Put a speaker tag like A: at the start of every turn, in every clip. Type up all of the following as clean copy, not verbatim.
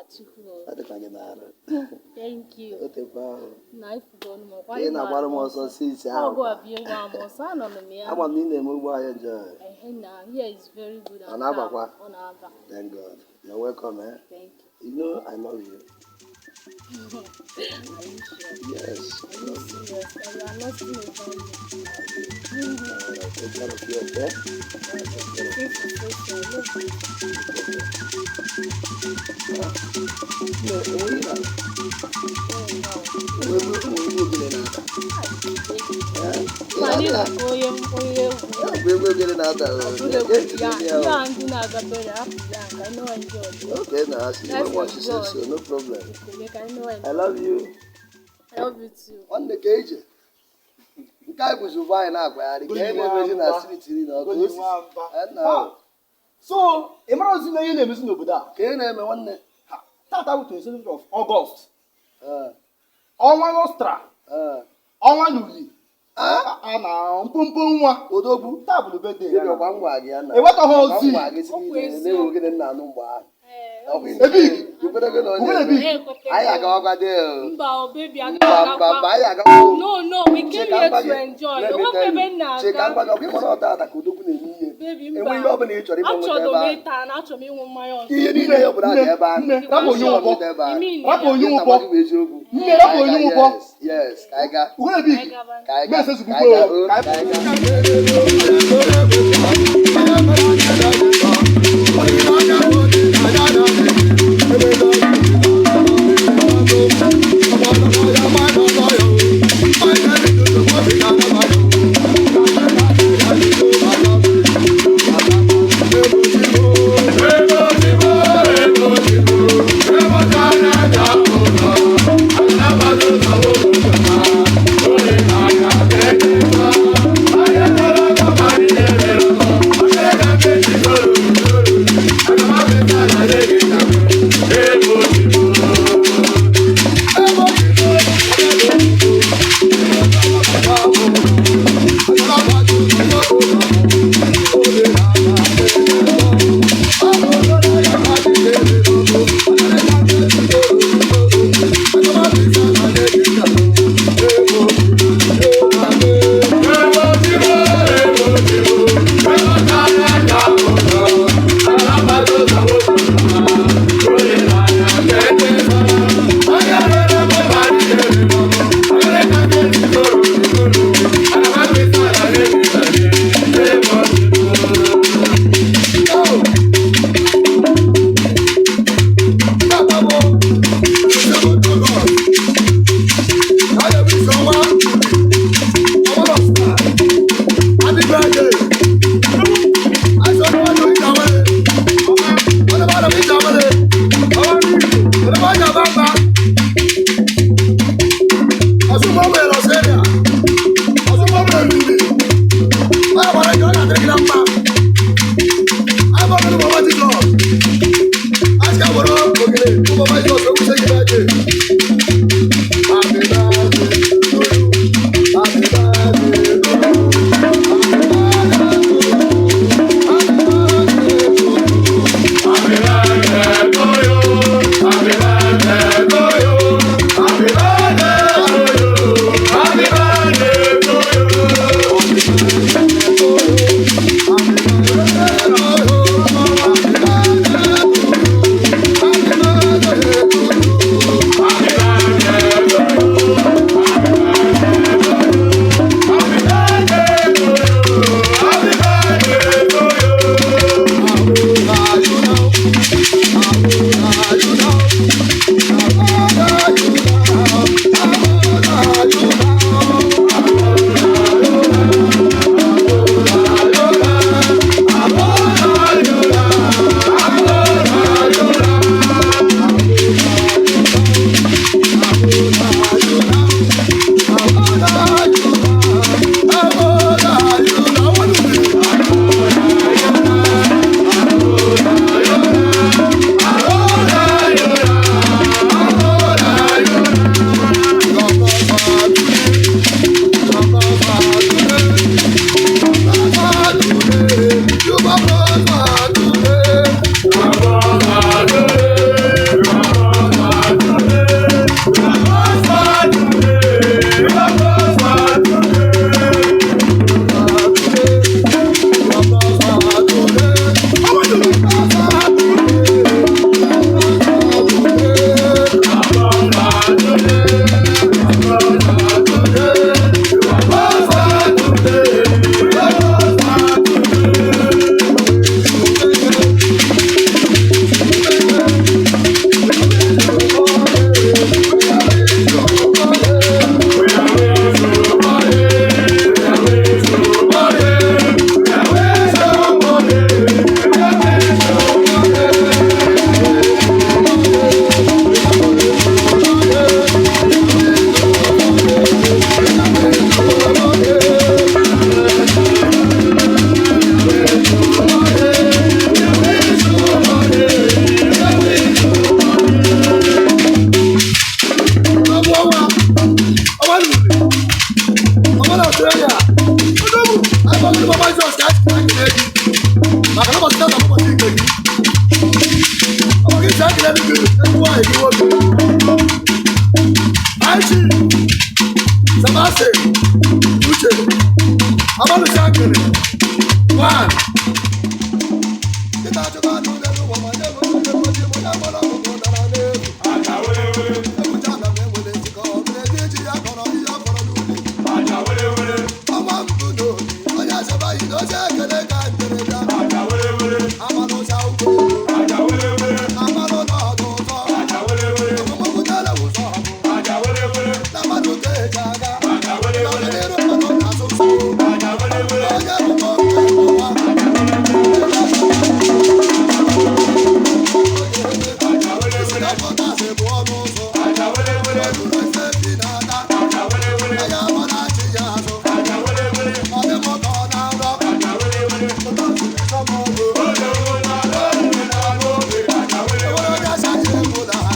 A: Chukwu.
B: Ọ dịkwa gị n'arụ.
A: Thank you.
B: O tekwa ahụ.
A: Na ifugo ọnụ m ọkwa.
B: Ị na-agbara m ọsọ since ahụ.
A: Ọgụ a bie nwa m ọsọ, anọ m ya.
B: Ama m na ị na-eme ugbo ahụ enjoy.
A: Ehe, na here is very good and
B: Ọ na-abakwa?
A: calm. Ọ na-aba.
B: Thank God. You're welcome, eh?
A: Thank you.
B: You know I love you.
A: Are you sure?
B: Yes. I
A: Are you
B: love you.
A: serious? Or you are not still over me?
B: Alright, take care of you, okay?
A: Looking for social. No.
B: No, onwe na
A: Oh, wow.
B: onwe onwe egwu ogene na-ada.
A: Baby.
B: Eh?
A: Ma anyị na-akụ onye onye egwu.
B: Ya bụ egwu ogene na-ada. O.
A: Ọbụla egwu ya, ndị a ndị na-agabere hapụ ya ka anyị mewe enjoy.
B: Okay, now I see
A: Let's
B: you want to say
A: enjoy.
B: so, no problem.
A: Ekele ka anyị mewe
B: I
A: enjoy.
B: love you.
A: I love you too.
B: Nwanne ka ije. Nke anyị bụzi ụbọ anyị na-agbagharị ka anyị na-emezi na street iri na ọkụ osisi. Eh, na
C: So ị mara ozi na ihe na-emezi n'obodo a?
B: Ka ị na-eme, nwanne.
C: Ha, tata bụ 27th of August.
B: Eh,
C: Ọnwa Nostra.
B: Eh.
C: Ọnwa n'uli.
B: Ah,
C: A na mpompo nwa.
B: Odogwu.
C: Taa bụ birthday ya
B: Dibịa
C: na.
B: ọgba ngwa gị ya na.
C: Enwetaghị ozi.
B: Ọgba ngwa gị si
A: Okwu
B: niile
A: eziokwu.
B: na-enwe ogene nna anụ mgbe ahụ.
A: Ee,
B: Ọkwa ị
C: Ebig.
B: Ikwerego na onye
C: Ugene
B: eme.
C: big.
B: Anyị agawakwa dị o.
A: Mba o, baby,
B: Mba mba mba, anyị agawa o.
A: No, we came
B: Cheka
A: here
B: mgba
A: to
B: gị.
A: enjoy.
B: Let me
A: Onwekwa
B: tell
A: ebe
B: you.
A: m na-aga.
B: Cheka mgba gị, ọkwa ịmara ọta ata ka odogwu na-eme ihe.
A: Baby, mba.
B: Enwe ihe ọbụla ị chọrọ ịgbanweta
A: Achọrọ
B: ebe
A: m
B: ahụ.
A: ịta na achọrọ m ịṅụ mmanya ọzọ.
B: Ihe niile ya ọbụla dị ebe ahụ.
C: Nne, rapụ onye ụbọ.
B: Ebe ahụ.
A: Imi
C: Rapụ onye
B: Ihe
C: ụbọ.
B: na-agwa gị bụ eziokwu.
C: Nne, rapụ
B: Ka anyị
C: onye
B: gaa,
C: ụbọ.
B: Yes, yes, ka anyị gaa.
C: Ugene big.
A: Anyị gaba.
B: Ka anyị gaa.
C: Mese
B: Ka anyị gaa.
C: zugbo.
B: O, ka anyị gaa. Ụbọchị tata bụ ụbọchị nke gị. Ọ bụ gị si ekele gị ezi nwaanyị gị nwoke. Aichi Sebastian Uche Abalụsi Akere one. Nkịta achụkwa anụ n'elu ụwa ma nye m onye mgbochi mụ ya gbara ọkụkọ dara n'elu. Ebucha ana m enwele nzikọ, ọ bụrụ ebe iji ya kọrọ ihe ọ kọrọ n'ubi. Ọnwa mbụ n'obi, onye azabaghị na oche ekele ka nkere bịa. Amalụcha ụkwụ elu, amalụ n'ọdụ ụzọ. Ọmụmụbutere ụzọ ọbụ, na mmadụ ka eji aga. Ọdịnihu mmadụ na-asụ nsụ. Onye bụ nwoke ụwa. Isi na pọtasị bụ ọnụ ụzọ. Ọdụrụ ife bi na-ata. Onye amara achị ya azụ. Ọ dị m ka ọ na-arọ. Ụtọ siri sọm ọgụ. Enwere onye asaghị egwu n'ala.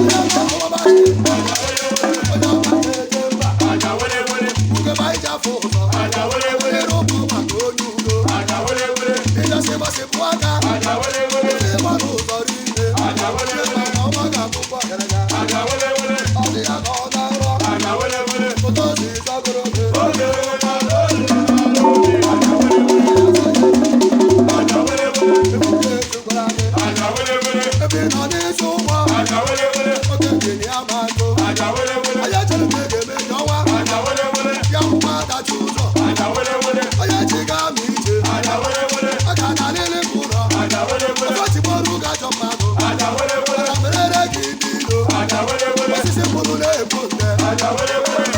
B: Onye ọma ọma onye ọma na-eje mba. Ugegbe anyị ji afụ ụzọ. Onye ụkwụ maka onye udo. Ịjọsị gbasịpụ aka. Ndị gbara ụzọ rinne. Ndị ọma ga-abụkwa ọgaranya. Ọ dị ya ka ọ na-arọ. Ụtọ si zọgoro gị. Ebube ejukwara gị. Ebe ị nọ n'isi ụgbọ. Oke mmiri ama nkụ. Onye chere na ị ga-eme ji ọnwa. Ya nwụkwa adachi ụzọ. Onye chi ga-ama ije. Ọ ga-adarịrị m ụlọ. Ọkọchị gbọrọ ụga ajọ mmadụ. Aga merere gị ndị ilo. Osisi mkpụrụ na-ebu nne.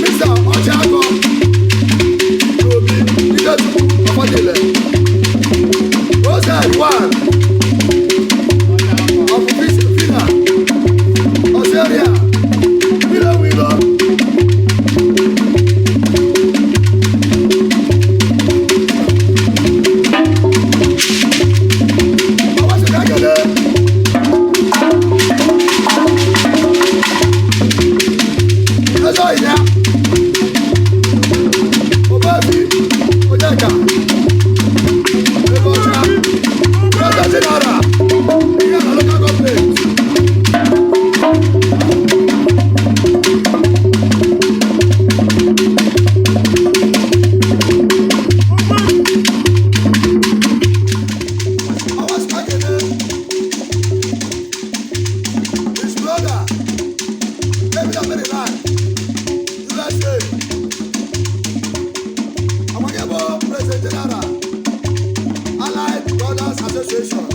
B: Mr. Ọchịagọ Obi Ikechukwu Ọfọdịle Rosette one of Vina Australia Wilo Wilo. Ọwọ́ kele. Ẹjọ́ ìyá. Obabi Onyeka Ebocha President General Ihiala Local Government. Ọwọ́ Sikakene, his brother, David Ameriland, USA. Amagebo President General, Allied Brothers Association.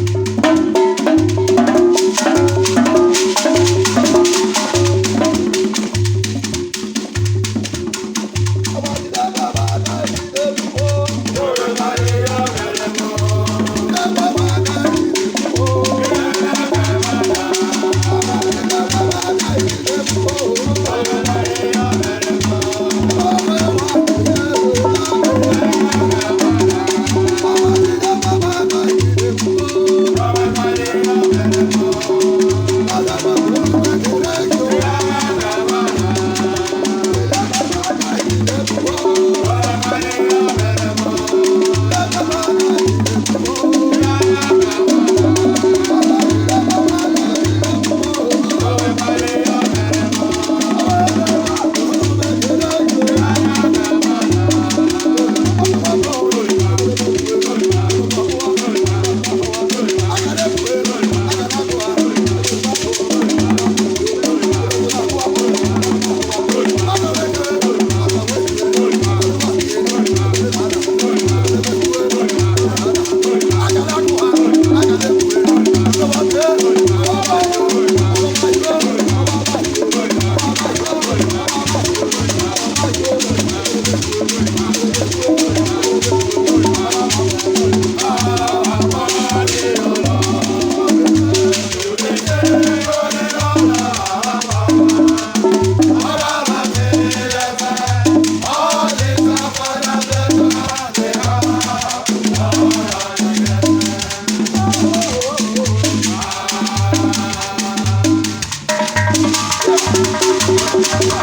B: Thank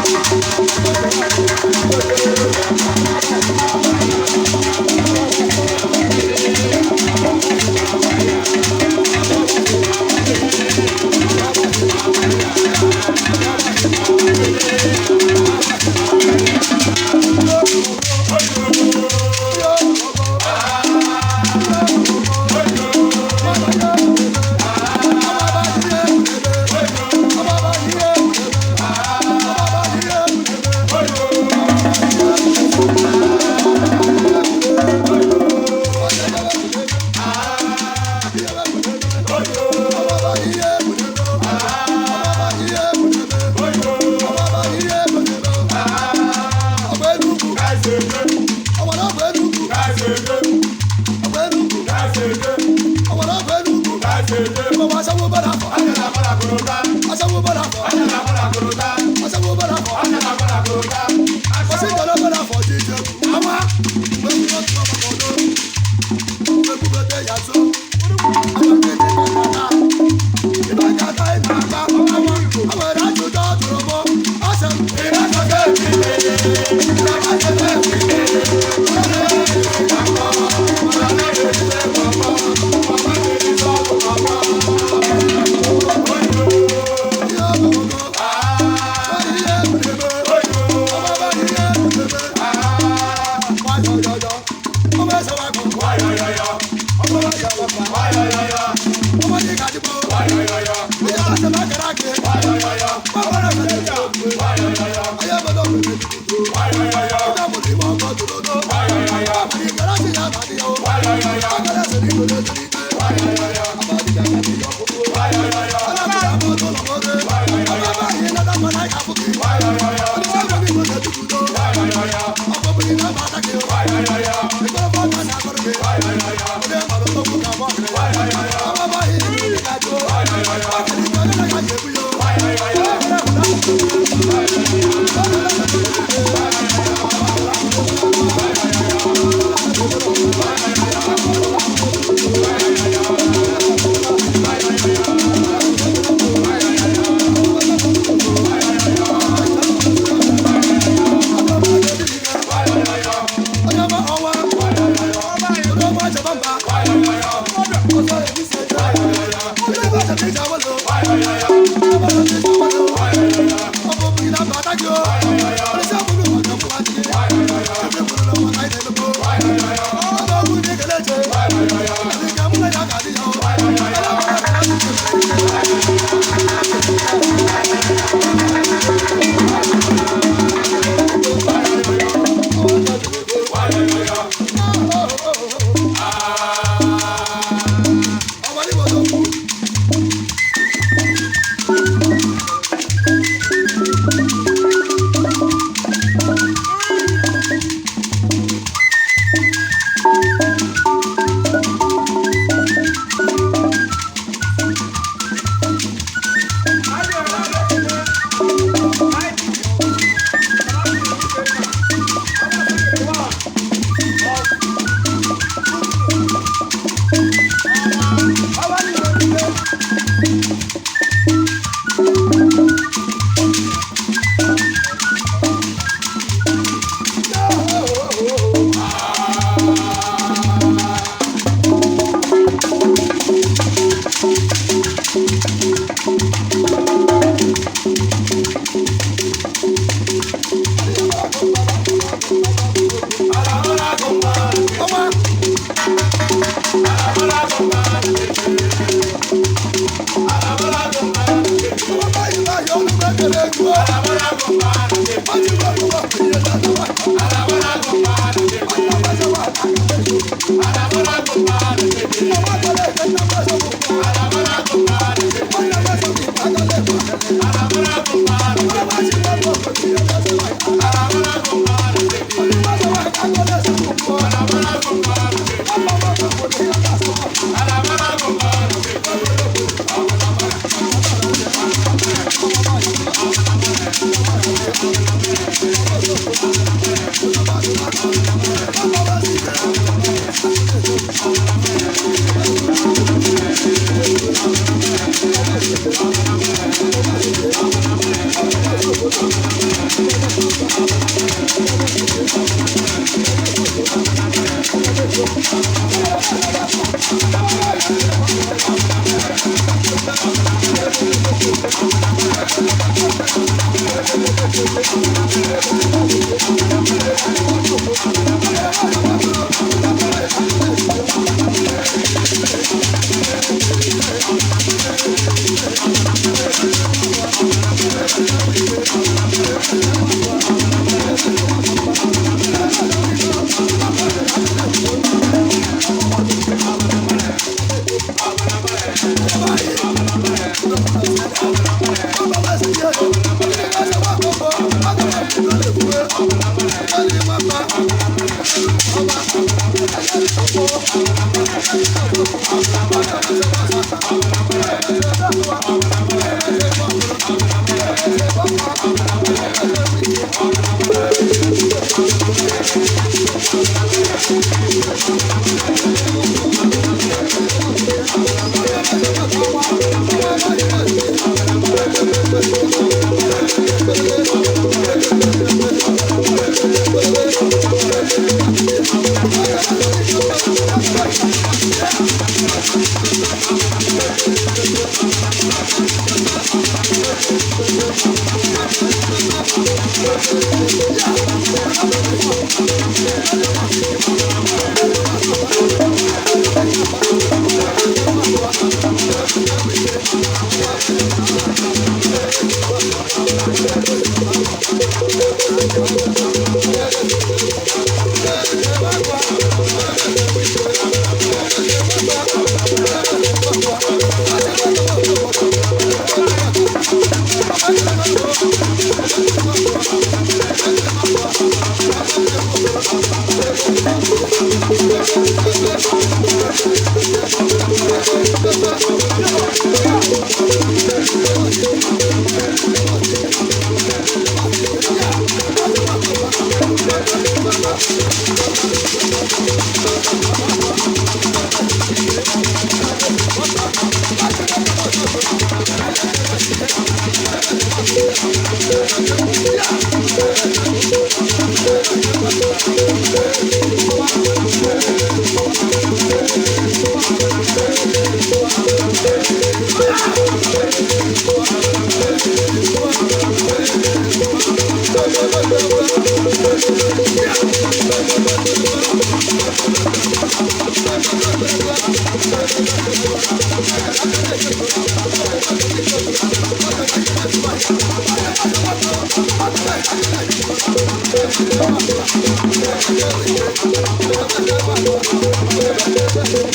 B: you.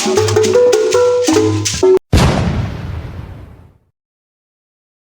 B: Thank